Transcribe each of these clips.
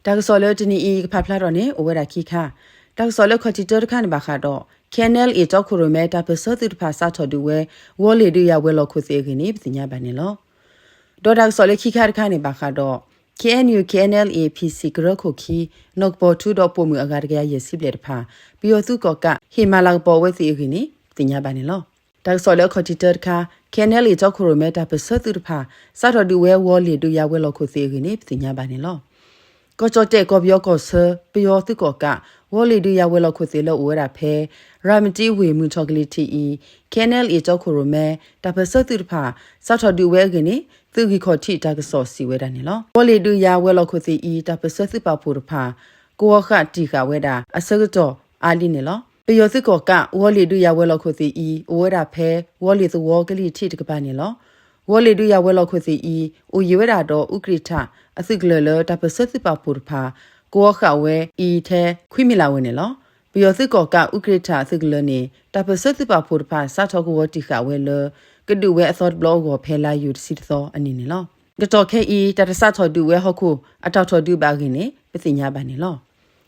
တၢ်ကစီၣ်လၢတနံၤအံၤ ယကဖးဖျါထီၣ်န့ၣ် အိၣ်ဝဲဒၣ်ခံခါ. တၢ်ကစီၣ်လၢခီၣ်ထံးတၢတခါန့ၣ်ဘၣ်ဃးဒီး ခ့ၣ်အဲၣ်ယူၣ် တီခိၣ်ရိၣ်မဲ တၢ်ပၢၢ်ဆၢသုးတဖၣ် စးထီၣ်ဒုးဝဲ ဝီၤလ့ၣ်ဒုးယၤဝဲၤလီၢ်ခိၣ်သ့ၣ်အဂ့ၢ်န့ၣ် ပသ့ၣ်ညါဘၣ်န့ၣ်လီၤ. ဒီးတၢ်ကစီၣ်လၢခံခါတခါန့ၣ်ဘၣ်ဃးဒီး ခ့ၣ်အဲၣ်ယူၣ် ခ့ၣ်အဲၣ်ယူၣ် ဖံၣ်စံၣ် ကရၢခိၣ်ခံ နီၢ်ကပီၤထူဒီးပိာ်မုၣ်အဂၤတကယၤယဲၢ်ဆံဘျဲၣ်တဖၣ် ပယီၤသုးကီၣ်ကး ဟ့ၣ်မၤလၤကပီၤဝဲသ့ၣ်အဂ့ၢ်န့ၣ် ပသ့ၣ်ညါဘၣ်န့ၣ်လီၤ. တၢ်ကစီၣ်လၢအခီၣ်ထံးတၢတခါ ခ့ၣ်အဲၣ်ယူၣ် တီခိၣ်ရိၣ်မဲ တၢ်ပၢၢ်ဆၢသုးတဖၣ် စးထီၣ်ဒုးဝဲဝီၤလ့ၣ်ဒုးယၤဝဲၤလီၢ်ခိၣ်သ့ၣ်အဂ့ၢ်န့ၣ် ပသ့ၣ်ညါဘၣ်န့ၣ်လီၤ. ကီၢ်ကၠီၣ်တဲၣ်ကီၢ်ပယီၤကီၢ်ဆၢ ပယီၤသုးကီၣ်ကး ဝီၤလ့ၣ်ဒုးယၤဝဲၤလီၢ်ခိၣ်သ့ၣ်လၢအိၣ်ဝဲဒၣ်ဖဲ ရၤမတံဝ့ၢ်မုၢ်ထီၣ်ကလံၤထံးအံၤ ခ့ၣ်အဲၣ်ယူၣ် တီခိၣ်ရိၣ်မဲ တၢ်ပၢၢ်ဆၢသုးတဖၣ် စးထီၣ်ဒုးဝဲအဂ့ၢ်န့ၣ် သုးဂံၢ်ခီၣ်ထံးတၢ်ကစီၣ်စံးဝဲဒၣ်န့ၣ်လီၤ. ဝီၤလ့ၣ်ဒုးယၤဝဲၤလီၢ်ခိၣ်သ့ၣ်အံၤ တၢ်ပၢၢ်ဆၢသုးပာ်ဖှိၣ်တဖၣ် ကဝီၤဃာ်တံာ်ဃာ်ဝဲဒၣ်အဆၢကတီၢ်အါလံန့ၣ်လီၤ. ပယီၤသုးကီၣ်ကး ဝီၤလ့ၣ်ဒုးယၤဝဲၤလီၢ်ခိၣ်သ့ၣ်အံၤ အိၣ်ဝဲဒၣ်ဖဲ ဝီၤလ့ၣ်သဝီကလံၤထံးတကပၤန့ၣ်လီၤ. ဝီၤလ့ၣ်ဒုးယၤဝဲၤလီၢ်ခိၣ်သ့ၣ်အံၤ အိၣ်ယံၤဝဲဒၣ်ဒီးအူကြံၣ်ထၣ် အသုးကလၢၤလၢ တၢ်ပၢၢ်ဆၢသုးပာ်ဖှိၣ်တဖၣ် ကဝီၤဃာ်ဝဲအံၤထဲခွံမံၤလၢ်ဝဲန့ၣ်လီၤ. ပယီၤသုးကီၣ်ကးအူကြံၣ်ထၣ်အသုးကလၢၤန့ၣ် တၢ်ပၢၢ်ဆၢသုးပာ်ဖှိၣ်တဖၣ် စးထီၣ်ကဝီၤတံာ်ဃာ်ဝဲလၢ ကဒုးဝဲအသီတဘျီအဂီၢ် ဖဲလါယူၤတဆံတသီအနံၤန့ၣ်လီၤ. ကတီၢ်ခဲအံၤ တၢ်တစးထီၣ်ဒုးဝဲဟီၣ်ခိၣ်အတၢ်ထီၣ်ဒုးဘၣ်အဂ့ၢ်န့ၣ် ပသ့ၣ်ညါဘၣ်န့ၣ်လီၤ.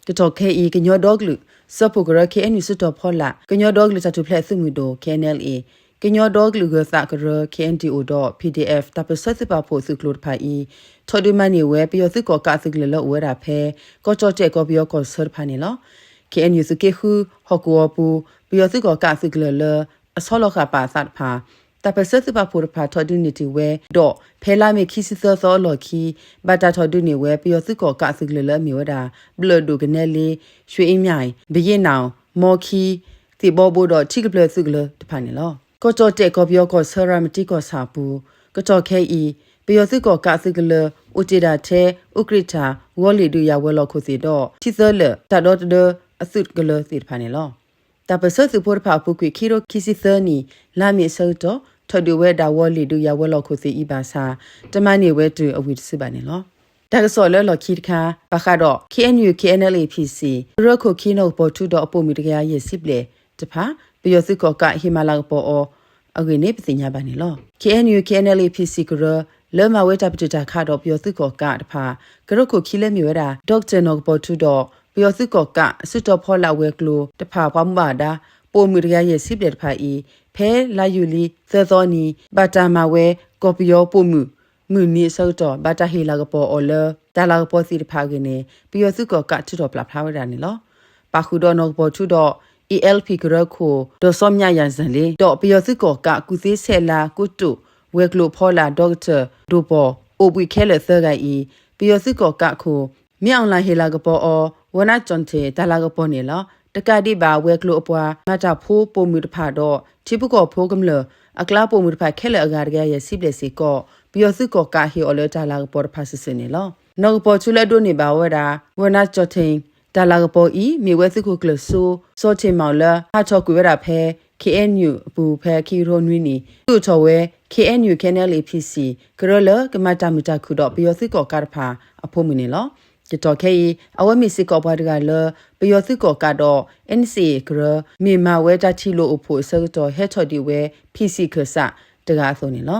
ကတီၢ်ခဲအံၤ ကညီဒီကလုာ်စၢဖှိၣ်ကရၢ ခ့ၣ်အဲၣ်ယူၣ် စုတီၤဖီလာ်, ကညီဒီကလုာ်တၢ်ထူၣ်ဖျဲးသုးမုၢ်ဒိၣ် ခ့ၣ်အဲၣ်ယူၣ် ကညီဒီကလုာ်ဂၢၤသးကရၢ ခ့ၣ်အဲၣ်ယူၣ် ဒီး ပီၣ်ဒီအ့ၣ် တၢ်ပၢၢ်ဆၢသုးပာ်ဖှိၣ်သုးကျိၤတဖၣ်အံၤ ထီၣ်ဒုးမၤန့ၢ်ဝဲ ပယီၤသုးကီၣ်ကးအသုးကလၢၤလၢအိၣ်ဝဲဒၣ်ဖဲ ကီၢ်ကၠီၣ်တဲၣ်ကီၢ်ပယီၤကီၢ်ဆၢတဖၣ်န့ၣ်လီၤ. ခ့ၣ်အဲၣ်ယူၣ် သုးက့ဃု ဟီၣ်ကဝီၤပူၤ ပယီၤသုးကီၣ်ကးအသုးကလၢၤလၢ အဆီလီၤဃာ်ပာ်အသးတဖၣ် တၢ်ပၢၢ်ဆၢသုးပာ်ဖှိၣ်တဖၣ် ထီၣ်ဒုးန့ၢ်တ့ၢ်ဝဲဒီး ဖဲလါမ့ၤခံဆံသၢသီအလီၢ်ခံ ဘၣ်တၢ်ထီၣ်ဒုးန့ၢ်ဝဲ ပယီၤသုးကီၣ်ကးအသုးကလၢၤလၢအမ့ၢ်ဝဲဒၣ် ဘျၢၣ်ဒိၣ်ကနဲလ့, ရွှေအင်းမြစ်, ဘုရင့်နောင်, မှော်ချီ, သံၣ်ဘီဘိဒီး ထံကပျၢၤသုးကလၢၤတဖၣ်န့ၣ်လီၤ. ကီၢ်ကၠီၣ်တဲၣ်ကီၢ်ပယီၤကီၢ်ဆၢ ရၤမတံကီၢ်ဆၣ်အပူၤ ကတီၢ်ခဲအံၤ ပယီၤသုးကီၣ်ကးအသုးကလၢၤ အိၣ်တ့ၢ်ဒၣ်ထဲ အူကြံၣ်ထၣ် ဝီၤလ့ၣ်ဒုးယၤဝဲၤလီၢ်ခိၣ်သ့ၣ်ဒီး ထံသၢလၢာ် တၢ်ဒီတဒၢအသုးကလၢၤသ့ၣ်တဖၣ်န့ၣ်လီၤ. တၢ်ပၢၢ်ဆၢသုးဖိတဖၣ်အပူၤကွံာ် ခံကထိခံဆံသၢနံၣ် လါမ့ၤအဆၢကတီၢ် ထီၣ်ဒုးဝဲဒၣ်ဝီၤလ့ၣ်ဒုးယၤဝဲၤလီၢ်ခိၣ်သ့ၣ်အံၤဘၣ်ဆၣ် တမၤန့ၢ်ဝဲတုၤအဝံၤတစုဘၣ်န့ၣ်လီၤ. တၢ်ကစီၣ်လၢလီၢ်ခံတခါ ဘၣ်ဃးဒီး ခ့ၣ်အဲၣ်ယူၣ် ခ့ၣ်အဲၣ်ယူၣ် ဖံၣ်စံၣ် ကရၢခိၣ်ခံ နီၢ်ကပီၤထူဒီးအပိာ်မုၣ်တကယၤယဲၢ်ဆံဘျဲၣ်တဖၣ် ပယီၤသုးကီၣ်ကးဟ့ၣ်မၤလၤကပီၤအီၤအဂ့ၢ်န့ၣ် ပသ့ၣ်ညါဘၣ်န့ၣ်လီၤ. ခ့ၣ်အဲၣ်ယူၣ် ခ့ၣ်အဲၣ်ယူၣ် ဖံၣ်စံၣ်ကရၢ လၢမၤဝဲတၢ်ပတုာ်တၢ်ခးဒီးပယီၤသုးကီၣ်ကးတဖၣ် ကရၢခိၣ်ခံလၢမ့ၢ်ဝဲဒၣ် ဒီကတၢၢ်နီၢ်ကပီၤထူဒီး ပယီၤသုးကီၣ်ကး စုတီၤဖီလာ်ဝဲၤကျိၤတဖၣ် ပှၤမူဘၣ်ဒါ ပိာ်မုၣ်တကယၤယဲၢ်ဆံဘျဲၣ်တဖၣ်အံၤ ဖဲလါယူၤလံသၢသီနံၤ ဘၣ်တၢ်မၤဝဲ ကီၢ်ပယီၤပိာ်မုၣ် မုၢ်နံၤအဆၢကတီၢ် ဘၣ်တၢ်ဟ့ၣ်လၤကပီၤအီၤလၢ တၢ်လၤကပီၤသ့ၣ်တဖၣ်အဂ့ၢ်န့ၣ် ပယီၤသုးကီၣ်ကးထုးထီၣ်ပျၢ်ဖျါဝဲဒၣ်န့ၣ်လီၤ. ပာ်ဃုာ်ဒီးနီၢ်ကပီၤထူဒီး အီၣ်အဲလ်ပံၣ် ကရၢခိၣ် ဒီးစီၤမျးယၤစၣ်လ့ ဒီးပယီၤသုးကီၣ်ကး ကူၣ်သ့ဆဲးလါကိတိာ်ဝဲၤကျိၤဖီလာ် ဒီကတၢၢ်ဒိၣ်ပီၣ် အိၣ်ဘှံးခဲလၢာ်သၢဂၤအံၤ ပယီၤသုးကီၣ်ကးခိၣ် မ့ၢ်အီၣ်လၣ်ဟ့ၣ်လၤကပီၤအီၤ ဝနါကၠီၣ်ထ့ၣ် တၢ်လၤကပီၤန့ၣ်လီၤ. တကးဒံးဘၣ် ဝဲၤကျိၤအပှၤ မၤတၢ်ဖိပိာ်မုၣ်တဖၣ်ဒီး ထံဖိကီၢ်ဖိကမျၢၢ် အကျါပိာ်မုၣ်တဖၣ်ခဲလၢာ်အဂၤ တကယၤယဲၢ်ဆံဘျဲၣ်စ့ၢ်ကီး ပယီၤသုးကီၣ်ကးဟ့ၣ်အီၤလၢတၢ်လၤကပီၤတဖၣ်စုာ်စုာ်န့ၣ်လီၤ. နီၢ်ကပီၤထူလၢအဒိးန့ၢ်ဘၣ်ဝဲဒၣ် ဝနါကၠီၣ်ထ့ၣ် တၢ်လၤကပီၤအံၤ မ့ၢ်ဝဲသုးခိၣ်ကျၢၢ်စိ စီၤထ့ၣ်မီၣ်လၢ ဟးထီၣ်ကွံာ်ဝဲဒၣ်ဖဲ ခ့ၣ်အဲၣ်ယူၣ်အပူၤ ဖဲခံကထိနွံနံၣ် ဒုးအိၣ်ထီၣ်ဝဲ ခ့ၣ်အဲၣ်ယူၣ် ခ့ၣ်အဲၣ်ယူၣ် ဖံၣ်စံၣ် ကရၢလၢကမၤတၢ်မုာ်တၢ်ခုၣ်ဒီးပယီၤသုးကီၣ်ကးတဖၣ်အဖိမုၣ်န့ၣ်လီၤ. ကတီၢ်ခဲအံၤ အဝဲမ့ၢ်စ့ၢ်ကီးပှၤတဂၤလၢ ပယီၤသုးကီၣ်ကးဒီး အ့ၣ်အ့ၣ် ကရၢ မ့ၢ်မၤဝဲတၢ်ထံၣ်လိာ်အိၣ်ဖှိၣ်အဆၢကတီၢ် ဟဲထီၣ်ဒံးဝဲ ဖံၣ်စံၣ်ခၢၣ်စးတဂၤအသိးန့ၣ်လီၤ.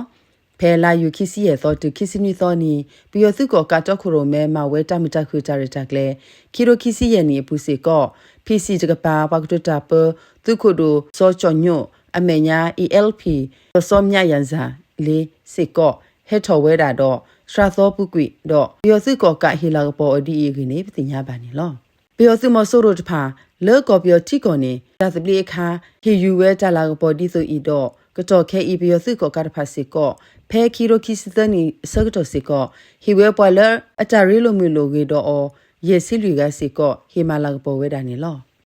ဖဲလါယူၤခံဆံယဲၢ်သီတုၤခံဆံနွံသီနံၤ ပယီၤသုးကီၣ်ကးတီခိၣ်ရိၣ်မဲ မၤဝဲတၢ်မုာ်တၢ်ခုၣ်တၢ်ရဲၣ်တၢ်ကျဲၤ ခံကထိခံဆံယဲၢ်နံၣ်အပူၤစ့ၢ်ကီး ဖံၣ်စံၣ်တကပၤ ပှၤကတိၤတၢ်ပၢ သုးခိၣ်ဒိၣ်စီၤကၠီၣ်ညိၣ် အမဲာ်ညါ အီၣ်အဲလ်ပံၣ် ဒီးစီၤမျးယၤစၣ်လ့စ့ၢ်ကီး ဟဲထီၣ်ဝဲဒၣ်ဒီး စှၤသီပူၤကွံာ်ဒီး ပယီၤသုးကီၣ်ကးဟ့ၣ်လၤကပီၤအီၤဒ်အံၤအဂ့ၢ်န့ၣ် ပသ့ၣ်ညါဘၣ်န့ၣ်လီၤ. ပယီၤသုးမီၤစိရိၤတဖၣ် လၢကီၢ်ပယီၤထံကီၢ်န့ၣ် တၢ်သဘျ့အခါ ဟ့ၣ်ယူၤဝဲတၢ်လၤကပီၤဒ်သိးအံၤဒီး ကတီၢ်ခဲအံၤ ပယီၤသုးကီၣ်ကးတဖၣ်စ့ၢ်ကီး ဖဲခံကထိခံဆံသၢနံၣ်အဆၢကတီၢ်စ့ၢ်ကီး ဟ့ၣ်ဝဲပှၤလၢအတၢ်ရ့လိာ်မုာ်လိာ်ဂ့ၤဒီးအီၤ ယဲၢ်ဆံလွံၢ်ဂၤစ့ၢ်ကီး ဟ့ၣ်မၤလၤကပီၤဝဲဒၣ်န့ၣ်လီၤ.